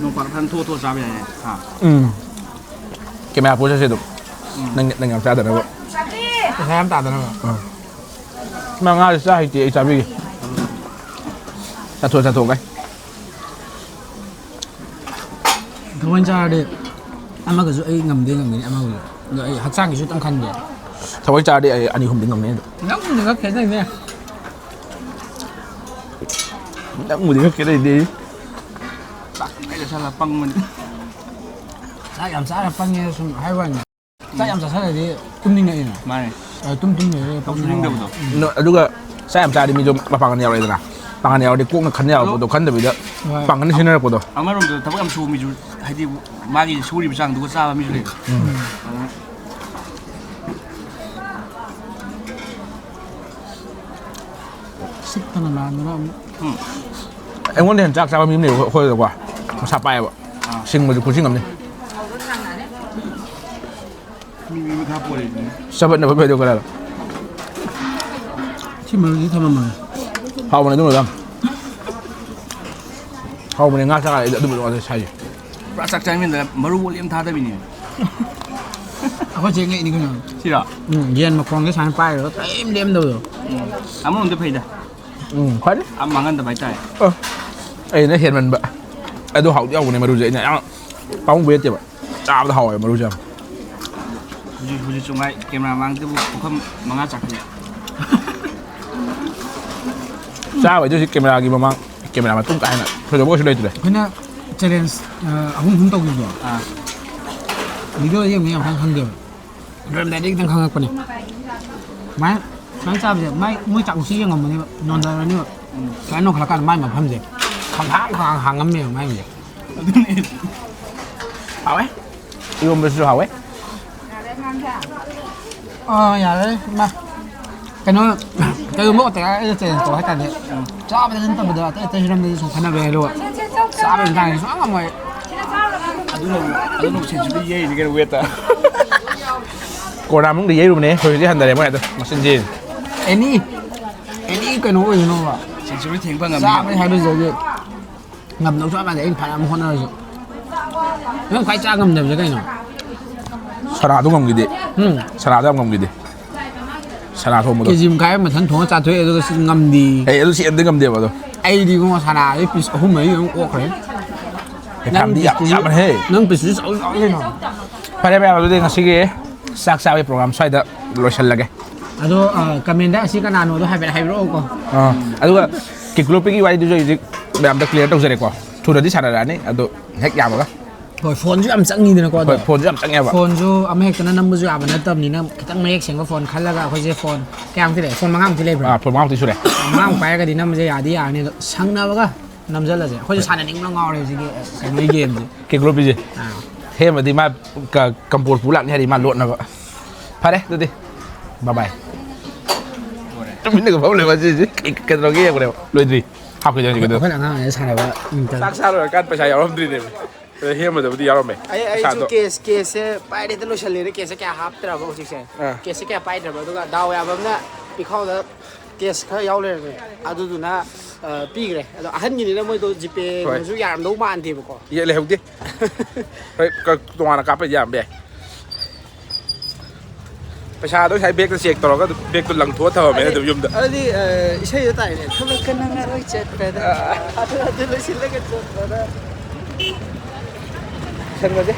ꯅꯣꯡ ꯐꯥꯗꯣꯛ ꯐꯖꯅ ꯊꯣꯛꯑ ꯊꯣꯛꯑ ꯆꯥꯕ ꯌꯥꯏꯅꯦ꯫ ꯍꯥ? ꯎꯝ꯫ ꯀꯦꯃꯦꯔꯥ ꯄꯨꯔ ꯆꯠꯁꯦ ꯑꯗꯨꯝ꯫ ꯎꯝ꯫ ꯅꯪ, ꯅꯪ ꯌꯥꯝ ꯆꯥꯗꯅꯕ꯫ ꯄꯩꯁꯥ ꯌꯥꯝ ꯇꯥꯗꯅꯕ꯫ ꯑꯥ꯫ ꯃꯥ ꯉꯥꯁꯦ ꯆꯥ ꯍꯩꯇꯦ, ꯑꯩ ꯆꯥꯕꯤꯒꯦ꯫ ꯆꯥꯊꯣꯛ, ꯆꯥꯊꯣꯛ, ꯀꯥꯏ꯫ ꯊꯑꯣꯏ ꯆꯥꯔꯗꯤ ꯑꯃꯒꯁꯨ ꯑꯩ ꯉꯝꯗꯦ, ꯉꯝꯒꯅꯤ ꯑꯃꯒꯁꯨ꯫ ꯑꯗꯣ ꯑꯩ ꯍꯛꯆꯥꯡꯒꯤꯁꯨ ꯈꯤꯇꯪ ꯈꯟꯒꯦ꯫ ꯊꯑꯣꯏ ꯆꯥꯔꯗꯤ ꯑꯩ ꯑꯅꯤ ꯑꯍꯨꯝꯗꯤ ꯉꯝꯅꯤ ꯑꯗꯣ꯫ ꯅꯪꯕꯨꯗꯤ ꯈꯔ ꯈꯦꯠꯅꯩꯅꯦ꯫ ꯅꯪꯕꯨꯗꯤ ꯈꯔ ꯈꯦꯠꯅꯩꯗꯤ꯫ ꯆꯥꯛ ꯃꯌꯥꯏꯗ ꯆꯥꯁꯜꯂ ꯄꯪꯕꯅꯤ꯫ ꯆꯥꯛ ꯌꯥꯝ ꯆꯥꯔ ꯄꯪꯉꯦ ꯁꯨꯝ ꯍꯥꯏꯕ ꯋꯥꯅꯤ꯫ ꯆꯥꯛ ꯌꯥꯝ ꯆꯥꯁꯜꯂꯗꯤ ꯇꯨꯝꯅꯤꯡꯉꯛꯏꯅ꯫ ꯃꯥꯅꯦ꯫ ꯑ, ꯇꯨꯝ ꯇꯨꯝ ꯂꯩꯔꯦ, ꯇꯨꯝꯅꯤꯡꯗꯕꯗꯣ꯫ ꯅꯣ-, ꯑꯗꯨꯒ ꯆꯥꯛ ꯌꯥꯝ ꯆꯥꯔꯗꯤ ꯃꯤꯗꯣ ꯃꯄꯥꯡꯒꯜ ꯌꯥꯎꯔꯛꯑꯦꯗꯅ꯫ ꯄꯥꯡꯒꯜ ꯌꯥꯎꯔꯗꯤ ꯀꯣꯛꯅ ꯈꯟ ꯌꯥꯕ ꯑꯗꯣ ꯄꯣꯠꯇꯣ ꯈꯟꯗꯕꯤꯗ ꯑꯃ-, ꯄꯥꯡꯒꯜꯅ ꯁꯤꯖꯤꯟꯅꯔꯛꯄꯗꯣ꯫ ꯑꯃꯔꯣꯝꯗ ꯊꯕꯛ ꯌꯥꯝ ꯁꯨꯕ ꯃꯤꯁꯨ, ꯍꯥꯏꯗꯤ, ꯃꯥꯒꯤ ꯁꯨꯔꯤꯕ ꯆꯥꯡꯗꯨꯒ ꯆꯥꯕ ꯃꯤꯁꯨ ꯂꯩ꯫ ꯎꯝ꯫ ꯑꯗꯨꯅ ꯁꯤꯠꯇꯅ ꯅꯥꯟꯗꯅ ꯑꯃꯨꯛ꯫ ꯎꯝ꯫ ꯑꯩꯉꯣꯟꯗ ꯍꯦꯟꯅ ꯆꯥꯛ ꯆꯥꯕ ꯃꯤ ꯑꯃ ꯂꯩꯕ ꯑꯩꯈꯣꯏꯗꯀꯣ꯫ ꯃꯁꯥ ꯄꯥꯏꯌꯦꯕ꯫ ꯑꯥ꯫ ꯁꯤꯡꯕꯁꯨ ꯈꯨꯠꯁꯤꯡ ꯑꯃꯅꯤ꯫ ꯃꯤ, ꯃꯤ ꯃꯈꯥ ꯄꯣꯜꯂꯤꯗꯨꯅꯤ꯫ ꯆꯥꯕꯠꯅꯕ ꯐꯩꯗꯣ ꯈꯔ꯫ ꯁꯤ ꯃꯔꯨꯗꯤ ꯊꯝꯃꯝꯃꯒꯦ꯫ ꯍꯥꯎꯕꯅꯦ ꯑꯗꯨꯅ ꯌꯥꯝ꯫ ꯍꯥꯎꯕꯅꯦ, ꯉꯥ ꯆꯥꯔ ꯑꯩꯗꯤ ꯑꯗꯨꯝꯕꯗꯣ ꯉꯥꯛꯇ ꯁꯥꯏꯁꯦ꯫ ꯄꯨꯔꯥ ꯆꯥꯛ ꯆꯥꯃꯤꯟꯅꯗꯅ ꯃꯔꯨ ꯑꯣ ꯑꯝ ꯊꯥꯗꯕꯤꯅꯦ꯫ ꯑꯩꯈꯣꯏ ꯆꯦ ꯉꯛꯏꯅꯤ ꯀꯩꯅꯣ꯫ ꯁꯤꯔꯣ? ꯎꯝ, ꯌꯦꯟ ꯃꯈꯣꯡꯁꯦ ꯁꯨꯃꯥꯏꯅ ꯄꯥꯏꯔꯒ ꯀꯔꯤꯝ ꯂꯦꯝꯗꯕꯗꯣ꯫ ꯎꯝ, ꯑꯃꯔꯣꯝꯗ ꯐꯩꯗ꯫ ꯎꯝ, ꯐꯔꯦ꯫ ꯑꯝ ꯃꯥꯡꯍꯟꯗꯕ ꯍꯥꯏꯇꯥꯔꯦ꯫ ꯑ, ꯑꯩꯅ ꯍꯦꯟꯃꯟꯕ꯫ ꯑꯗꯨ ꯍꯥꯎꯗꯤ ꯍꯥꯎꯕꯅꯦ ꯃꯔꯨꯁꯦ, ꯑꯩꯅ ꯌꯥꯝ ꯄꯥꯝꯃꯨꯕ ꯅꯠꯇꯦꯕ꯫ ꯆꯥꯕꯗ ꯍꯥꯎꯋꯦꯕ ꯃꯔꯨꯁꯦ ꯌꯥꯝ꯫ ꯍꯧꯖꯤꯛ, ꯍꯧꯖꯤꯛꯁꯨ ꯃꯥꯏ ꯀꯦꯃꯦꯔꯥ ꯃꯥꯡꯗꯕꯨ ꯄꯨꯈꯝ ꯃꯉꯥ ꯆꯥꯈꯠꯂꯦ꯫ ꯆꯥꯕꯩꯗꯤ ꯍꯧꯖꯤꯛ ꯀꯦꯃꯦꯔꯥꯒꯤ ꯃꯃꯥꯡ, ꯀꯦꯃꯦꯔꯥ ꯃꯇꯨꯡ ꯀꯥꯏꯅ ꯊꯣꯏꯗꯣꯛꯄ ꯀꯩꯁꯨ ꯂꯩꯇ꯭ꯔꯦ꯫ ꯑꯩꯈꯣꯏꯅ ꯆꯦꯂꯦꯟꯖ, ꯑ, ꯑꯍꯨꯝ ꯑꯍꯨꯝ ꯇꯧꯈꯤꯕꯗꯣ꯫ ꯑꯥ꯫ ꯚꯤꯗꯤꯑꯣꯗ ꯌꯦꯡꯕ ꯌꯥꯝ ꯀꯟꯅ ꯈꯪꯗꯦꯕ꯫ ꯂꯣꯏꯔꯝꯗꯥꯏꯗ ꯈꯤꯇꯪ ꯈꯪꯉꯛꯄꯅꯦ꯫ ꯁꯨꯃꯥꯏꯅ ꯁꯨꯃꯥꯏꯅ ꯆꯥꯕꯁꯦ ꯃꯥꯏ ꯃꯣꯏ ꯆꯥꯛꯁꯤ ꯌꯦꯡꯉꯝꯃꯅꯦꯕ, ꯅꯣꯟꯊꯔꯅꯦꯕ꯫ ꯁꯨꯃꯥꯏꯅ ꯅꯣꯟꯈꯠꯂꯀꯥꯟꯗ ꯃꯥꯏ ꯃꯐꯝꯁꯦ ꯈꯪꯍꯥꯡ ꯈꯪꯍꯥꯡ ꯍꯥꯡꯉꯝꯃꯦꯕ ꯃꯥꯏꯁꯦ꯫ ꯑꯗꯨꯅꯦ꯫ ꯍꯥꯎꯋꯦ꯫ ꯏꯔꯣꯝꯕꯁꯨ ꯍꯥꯎꯋꯦ꯫ ꯑꯥ, ꯌꯥꯔꯦ, ꯏꯃꯥ꯫ ꯀꯩꯅꯣ, ꯀꯩꯒꯨꯝꯕ ꯑꯣꯇꯔ ꯑꯩꯅ ꯆꯦꯂꯦꯟꯖ ꯇꯧ ꯍꯥꯏꯇꯥꯔꯗꯤ, ꯆꯥꯕꯗ ꯅꯠꯇꯕꯗ ꯑꯇꯩ ꯑꯇꯩ ꯍꯤꯔꯝꯗꯗꯤ ꯁꯨꯝ ꯈꯟꯅꯕ ꯌꯥꯏ, ꯑꯗꯨꯒ ꯆꯥꯕꯒꯤ ꯃꯇꯥꯡꯁꯦ ꯁꯨꯡꯉꯝ ꯉꯝꯃꯣꯏ꯫ ꯑꯗꯨꯅ, ꯑꯗꯨꯅ ꯁꯦꯟꯆꯨꯔꯤ ꯌꯩꯔꯤꯅꯤ ꯀꯩꯅꯣ, ꯋꯦꯠꯇ꯫ ꯀꯣꯔꯣꯅꯥ ꯃꯅꯨꯡꯗ ꯌꯩꯔꯨꯕꯅꯦ, ꯍꯧꯖꯤꯛꯇꯤ ꯍꯟꯊꯔꯦ ꯃꯣꯏ ꯑꯗꯣ, ꯃꯆꯤꯟ ꯊꯤ꯫ ꯑꯦꯅꯤ, ꯑꯦꯅꯤ ꯀꯩꯅꯣ ꯑꯣꯏꯁꯅꯣꯕ꯫ ꯁꯦꯟꯆꯨꯔꯤ ꯊꯦꯡꯕ ꯉꯝꯃꯤ꯫ ꯆꯥꯕꯩ ꯍꯥꯏꯕꯁꯤꯗꯒꯤ ꯉꯝꯗꯧꯁꯨ ꯌꯥꯝ ꯃꯥꯟꯗꯦ, ꯑꯩꯅ ꯐꯅꯌꯥꯝ ꯍꯣꯠꯅꯔꯁꯨ꯫ ꯅꯪ ꯈ꯭ꯋꯥꯏ ꯆꯥ ꯉꯝꯗꯕꯁꯦ ꯀꯩꯅꯣ? ꯁꯅꯥꯗꯣ ꯉꯝꯈꯤꯗꯦ꯫ ꯎꯝ꯫ ꯁꯅꯥꯗꯣ ꯌꯥꯝ ꯉꯝꯈꯤꯗꯦ꯫ ꯁꯅꯥ ꯊꯣꯡꯕꯗꯣ꯫ ꯀꯦ ꯖꯤ ꯃꯈꯥꯏ ꯑꯃ ꯃꯊꯟ ꯊꯣꯡꯉ ꯆꯥꯊꯣꯛꯑꯦ, ꯑꯗꯨꯒ ꯁꯤ ꯉꯝꯗꯦ꯫ ꯑꯩ ꯑꯗꯨ ꯁꯤ ꯑꯝꯇ ꯉꯝꯗꯦꯕ ꯑꯗꯣ꯫ ꯑꯩꯗꯤ ꯏꯕꯨꯡꯉꯣ, ꯁꯅꯥꯗꯤ ꯄꯤꯁ ꯑꯍꯨꯝ ꯃꯔꯤ ꯑꯗꯨꯝ ꯑꯣꯛꯈ꯭ꯔꯦ꯫ ꯌꯥꯝꯗꯤ ꯌꯥꯝ-, ꯄꯤꯁꯇꯨꯁꯨ, ꯌꯥꯝꯕꯅꯦꯍꯦ꯫ ꯅꯪ ꯄꯤꯁꯇꯨꯁꯨ ꯆꯥꯎ ꯆꯥꯎ ꯀꯩꯅꯣ꯫ ꯐꯔꯦ ꯃꯌꯥꯝ, ꯑꯗꯨꯗꯤ ꯉꯁꯤꯒꯤ ꯆꯥꯛ ꯆꯥꯕꯒꯤ ꯄ꯭ꯔꯣꯒ꯭ꯔꯥꯝ ꯁ꯭ꯋꯥꯏꯗ ꯂꯣꯏꯁꯤꯜꯂꯒꯦ꯫ ꯑꯗꯣ, ꯑ, ꯀꯃꯦꯟꯗ ꯑꯁꯤ ꯀꯅꯥꯅꯣꯗꯣ ꯍꯥꯏꯐꯦꯠ ꯍꯥꯏꯕꯤꯔꯛꯑꯣꯀꯣ꯫ ꯑꯥ, ꯑꯗꯨꯒ ꯀꯤꯀꯂꯣꯄꯤꯒꯤ ꯋꯥꯔꯤꯗꯨꯁꯨ ꯍꯧꯖꯤꯛ ꯃꯌꯥꯝꯗ ꯀ꯭ꯂꯤꯌꯥꯔ ꯇꯧꯖꯔꯦꯀꯣ꯫ ꯊꯨꯅꯗꯤ ꯁꯥꯟꯅꯔꯛꯑꯅꯤ, ꯑꯗꯣ ꯍꯦꯛ ꯌꯥꯕꯒ꯫ ꯍꯣꯏ, ꯐꯣꯟꯁꯨ ꯌꯥꯝ ꯆꯪꯉꯤꯗꯅꯀꯣ ꯑꯗꯣ꯫ ꯍꯣꯏ, ꯐꯣꯟꯁꯨ ꯌꯥꯝ ꯆꯪꯉꯦꯕ꯫ ꯐꯣꯟꯁꯨ ꯑꯃꯍꯦꯛꯇꯅ ꯅꯝꯕꯁꯨ ꯌꯥꯕ ꯅꯠꯇꯕꯅꯤꯅ, ꯈꯤꯇꯪ ꯃꯌꯦꯛ ꯁꯦꯡꯕ ꯐꯣꯟ ꯈꯜꯂꯒ ꯑꯩꯈꯣꯏꯁꯦ ꯐꯣꯟ ꯀꯌꯥꯃꯨꯛꯇꯤ ꯂꯩ? ꯐꯣꯟ ꯃꯉꯥꯃꯨꯛꯇꯤ ꯂꯩꯕ꯭ꯔꯥ? ꯑꯥ, ꯐꯣꯟ ꯃꯉꯥꯃꯨꯛꯇꯤ ꯁꯨꯔꯦ꯫ ꯃꯉꯥꯃꯨꯛ ꯄꯥꯏꯔꯒꯗꯤ ꯅꯝꯕꯁꯦ ꯌꯥꯗꯤ ꯌꯥꯔꯅꯤ, ꯑꯗꯣ ꯁꯪꯅꯕꯒ ꯅꯝꯁꯤꯜꯂꯁꯦ꯫ ꯑꯩꯈꯣꯏꯁꯨ ꯍꯣꯏ꯫ ꯁꯥꯟꯅꯅꯤꯡꯕꯅ ꯉꯥꯎꯔꯦ ꯍꯧꯖꯤꯛꯀꯤ, ꯑ, ꯀꯩꯅꯣꯒꯤ ꯒꯦꯝꯁꯦ꯫ ꯀꯦꯀ꯭ꯔꯣꯄꯤꯁꯦ꯫ ꯑꯥ꯫ ꯍꯦꯃꯗꯤ ꯃꯥ ꯀ-, ꯀꯝꯄꯣꯔ ꯄꯨ ꯂꯥꯛꯅꯤ ꯍꯥꯏꯔꯤ ꯃꯥ ꯂꯣꯠꯅꯕ꯫ ꯐꯔꯦ ꯑꯗꯨꯗꯤ꯫ ꯕꯥꯏ ꯕꯥꯏ꯫ ꯇꯨꯃꯤꯟꯅꯒ ꯐꯝ ꯂꯩꯕ ꯑꯁꯤꯁꯦ꯫ ꯀꯩ-, ꯀꯩꯗꯧꯔꯒꯦ ꯌꯦꯡꯕꯅꯦꯕ꯫ ꯂꯣꯏꯗ꯭ꯔꯤ꯫ ꯍꯥꯞꯈꯤꯗꯣꯏꯅꯤ ꯀꯩꯗꯧ-, ꯑꯩꯈꯣꯏꯅ ꯑꯉꯥꯡ ꯑꯣꯏꯔꯤꯉꯩꯗ ꯁꯥꯟꯅꯕ ꯅꯤꯡꯇꯝ꯫ ꯆꯥꯛ ꯆꯥ ꯂꯣꯏꯔꯀꯥꯟ ꯄꯩꯁꯥ ꯌꯥꯎꯔꯝꯗ꯭ꯔꯤꯅꯦꯕ꯫ ꯑꯗ ꯍꯦꯃꯗꯕꯨꯗꯤ ꯌꯥꯎꯔꯝꯃꯦ꯫ ꯑꯩ, ꯑꯩꯁꯨ ꯄꯩꯁꯥꯗꯣ꯫ ꯀꯦꯁ, ꯀꯦꯁꯁꯦ ꯄꯥꯏꯔꯦ ꯍꯦꯛꯇ ꯂꯣꯏꯁꯜꯂꯦꯅꯦ꯫ ꯀꯦꯁꯁꯦ ꯀꯌꯥ ꯍꯥꯞꯇ꯭ꯔꯕ ꯍꯧꯖꯤꯛꯁꯦ꯫ ꯑꯥ꯫ ꯀꯦꯁꯁꯦ ꯀꯌꯥ ꯄꯥꯏꯗ꯭ꯔꯕ꯫ ꯑꯗꯨꯒ ꯗꯥꯎ ꯌꯥꯕ ꯑꯃꯅ ꯄꯤꯈꯥꯎꯗ ꯀꯦꯁ ꯈꯔ ꯌꯥꯎ ꯂꯩꯔꯝꯃꯦ꯫ ꯑꯗꯨꯗꯨꯅ, ꯑ, ꯄꯤꯈ꯭ꯔꯦ꯫ ꯑꯗꯣ ꯑꯍꯟꯒꯤꯅꯤꯅ ꯃꯣꯏꯗꯣ ꯖꯤꯄꯦ ꯍꯣꯏ꯫ ꯅꯁꯨ ꯌꯥꯔꯝꯗꯧ ꯃꯥꯟꯗꯦꯕꯀꯣ꯫ ꯌꯦ ꯂꯩꯍꯧꯗꯦ꯫ ꯍꯣꯏ, ꯀ-, ꯇꯣꯉꯥꯟꯅ ꯀꯥꯞꯄ ꯌꯥꯔꯝꯕ ꯌꯥꯏ꯫ ꯄꯩꯁꯥꯗꯣ ꯉꯁꯥꯏ ꯕꯦꯛꯇ ꯆꯦꯛ ꯇꯧꯔꯒ ꯑꯗꯨꯝ ꯕꯦꯛꯇꯣ ꯂꯪꯊꯣꯛꯑ ꯊꯝꯃꯝꯃꯦ ꯑꯗꯨꯝ ꯌꯨꯝꯗ꯫ ꯑꯗꯨꯗꯤ, ꯑ, ꯏꯁꯩꯗꯣ ꯇꯥꯏꯅꯦ꯫ ꯊꯕꯛ ꯀꯟꯅ ꯉꯔꯣꯏ ꯆꯠꯄꯗ꯫ ꯑ, ꯑ꯫ ꯑꯗꯨ, ꯑꯗꯨ ꯂꯣꯏꯁꯤꯜꯂꯒ ꯆꯠꯄꯗ꯫ ꯁꯟꯕꯁꯦ꯫